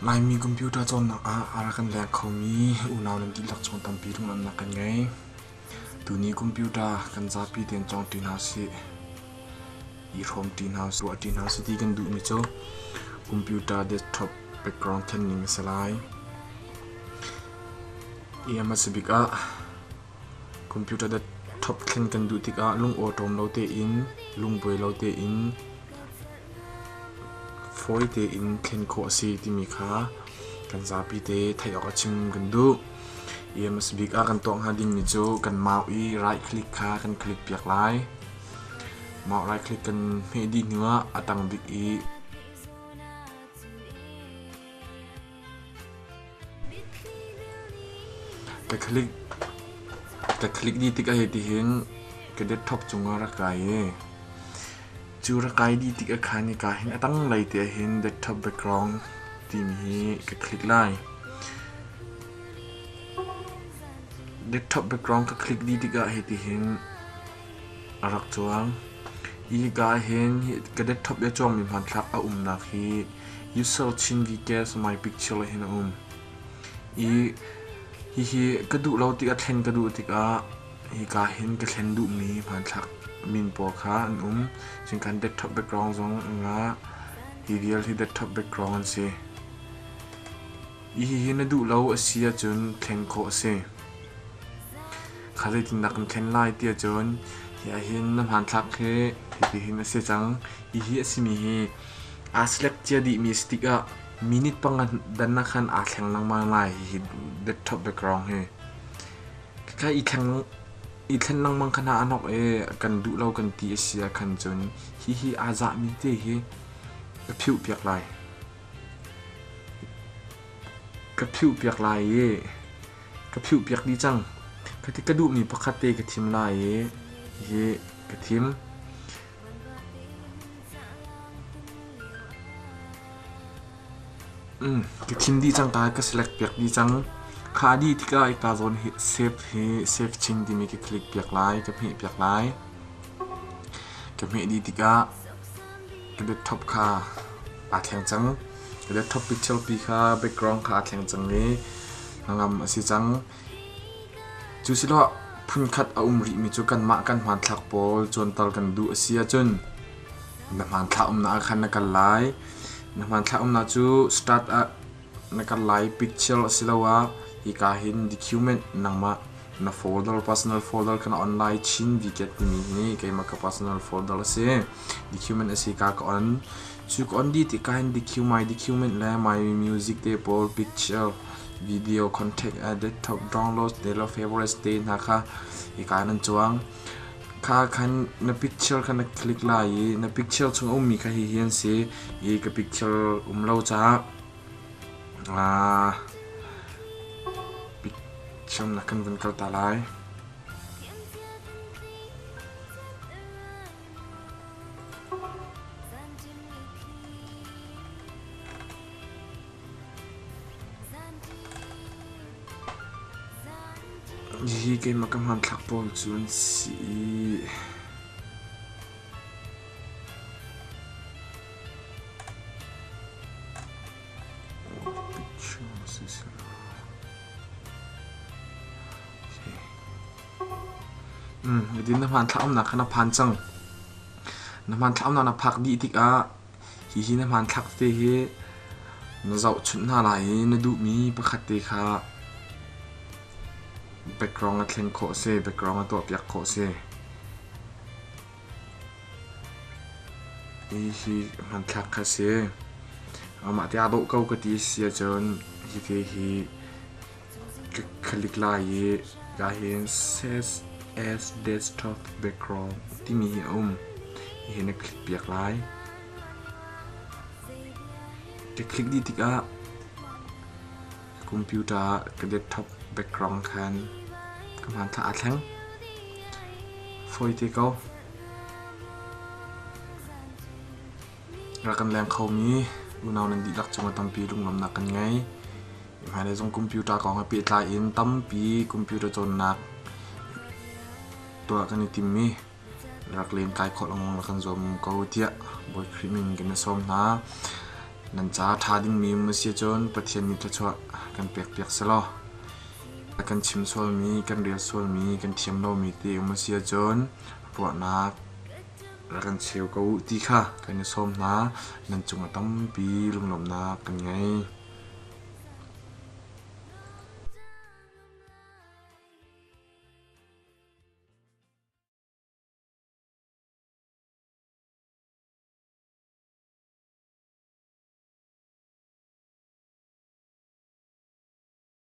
Laimi computer cawnnak ah a rak kan leng khomi unau nan dihlak chung tampi lunglawmhnak kan ngei. Tuni computer kan zapi tein cawngṭi hna usih. I hrawmṭi hna usih, ruahṭi hna usih ti kan duhmi cu computer desktop background thlenning a si lai. I a hmasa bik ah Computer desktop thlen kan duh tikah lungawṭawm lo tein, lungbuai lo tein, fawi tein thlen khawh a si timi kha kan zapi te theih awk ah chim kan duh. EMS bik ah kan tuah hnga dingmi cu kan mau i right click kha kan click piak lai. Mah right click kan hmeh dih hnu ah a tang bik i Ka click dih tik ah hitihin ka desktop cungah rak kai i cu rak kai dih tik ah khan hika hin a tanglei te ahhin desktop background timi hi ka click lai. Desktop background ka click dih tikah hitihin a rak cuang. Hika ahhin ka desktop i a cuangmi hmanthlak a umnak hi User Chin VKS My Picture hin a um. I hihi ka duh lo tikah thlen ka duh tikah hika hin ka thlen duhmi hmanthlak min pawl kha an um. Cun kan desktop background zong an ngah. Hi vial hi desktop background an si. Hihi na duh lo a si ahcun thlen khawh a si. Kha zeitindah kan thlen lai ti ahcun hi ahhin na hmanthlak hi hitihin a si cang. Hihi a simi hi Aa select cia dihmi a si tikah minute panga dan ah khan aa thleng lengmang lai hihi desktop background hi. Khikha i thleng i thlen lengmang kha hna a hnok i kan duh lo kan ti a si ah khan cun hihi aa zahmi te hi ka phiuh piak lai. Ka phiuh piak lai i ka phiuh piak dih cang. Khati ka duhmi pakhat te ka thim lai i hihi ka thim. Ka thim dih cang ka ka select piak dih cang. Kha dih tikah hika zawn hi save hi save chin timi ka click piak lai, ka hmeh piak lai. Ka hmeh dih tikah ka desktop kha aa thleng cang. Ka desktop picture pi kha background kha aa thleng cang i hnangam a si cang. Cu siloah phunkhat a um rihmi cu kanmah kan hmanthlak pawl cuanter kan duh a si ahcun na hmanthlak umnak ah khan na kal lai. Na hmanthlak umnak cu start ah na kal lai picture asiloah hika hin document nangmah na folder personal folder kha na on lai Chin VCAT timi hi keimah ka personal folder a si. Document a si ka ka on. Cu ka on dih tikah hin my document le my music te pawl picture video contact desktop download te le favorites te hna kha hika nan cuang. Kha khan na picture kha na click lai i na picture chung a ummi kha hihi an si i ka picture um lo caah picture na kan vun kal ta lai. Hihi keimah ka hmanthlak pawl cu an si i Hitin na hmanthlak umnak kha na phan cang. Na hmanthlak umnak na phak dih tikah Hihi na hmanthlak tete hi na zohchunh hna lai i na duhmi pakhat te kha background a thlen khawh a si, background a tuahpiak khawh a si. Hihi hmanthlak kha a si. Amah te aa dawh ko ka ti a si ahcun hite hi ka click lai i ka hin set as desktop background timi hi a um. Hihi na click piak lai. Ka click dih tikah computer ah ka desktop background khan ka hmanthlak aa thleng. Fawi te ko. Rak kan leng khomi unau nan dihlak cungah tampi lunglawmhnak kan ngei. Hmailei zong computer kong he pehtlai in tampi computer cawnnak tuah kan i tim i rak len kai khawh lengmang rak kan zuam ko tiah Bawi Khrih min kan i sawm hna. Nan ca ṭha dingmi um a si ahcun Pathian nih thluachuah kan pekpiak selaw kan chim sualmi, kan rel sualmi, kan thiam lomi te um a si ahcun ruahnak rak kan cheu ko u ti kha kan i sawm hna. Nan cungah tampi lunglawmhnak kan ngei.